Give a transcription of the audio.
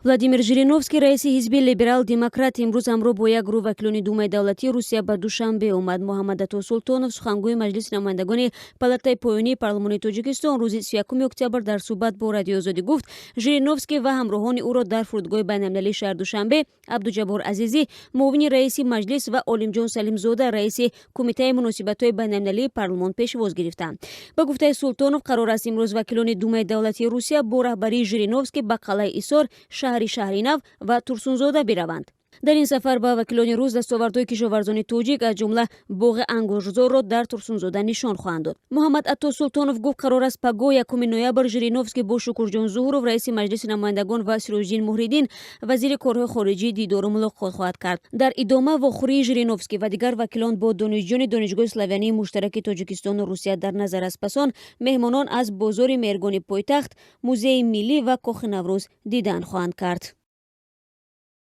Владимир Жириновский, раиси ҳизби Либерал-демократ, имрӯз ҳамроҳ бо як гурӯҳ вакилони Думаи давлатии Русия ба Душанбе омад. Муҳаммадато Султонов, сухангӯи Маҷлиси намояндагони палатаи поёнии парлумони Тоҷикистон, рӯзи 31 октябр дар суҳбат бо Радиои Озодӣ гуфт, Жириновский ва ҳамроҳони ӯро дар фурудгоҳи байналмилалии шаҳри Душанбе Абдуҷаббор Азизӣ, муовини раиси маҷлис, ва Олимҷон Салимзода, раиси Кумитаи муносибатҳои байналмилалии парлумон, пешвоз гирифтанд. Ба гуфтаи Султонов, қарор аст имрӯз вакилони Думаи давлатии Русия бо раҳбарии Жириновский ба қалъаи Исор, шаҳри Шаҳринав ва Турсунзода бираванд. Дар ин сафар ба вакилони рус дастовардҳои кишоварзони тоҷик, аз ҷумла боғи ангурзорро дар Турсунзода нишон хоҳанд дод. Муҳаммад Атто Султонов гуфт, қарор аст пагоҳ, 1 ноябр, Жириновский бо Шукурҷон Зуҳуров, раиси Маҷлиси намояндагон, ва Сироҷиддин Муҳриддин, вазири корҳои хориҷӣ, дидору мулоқот хоҳад кард. Дар идома вохӯрии Жириновский ва дигар вакилон бо донишҷӯёни Донишгоҳи славянии муштараки Тоҷикистону Русия дар назар аст. Пас он меҳмонон аз бозори Меҳргони пойтахт, Музеи миллӣ ва Кохи Наврӯз дидан хоҳанд кард.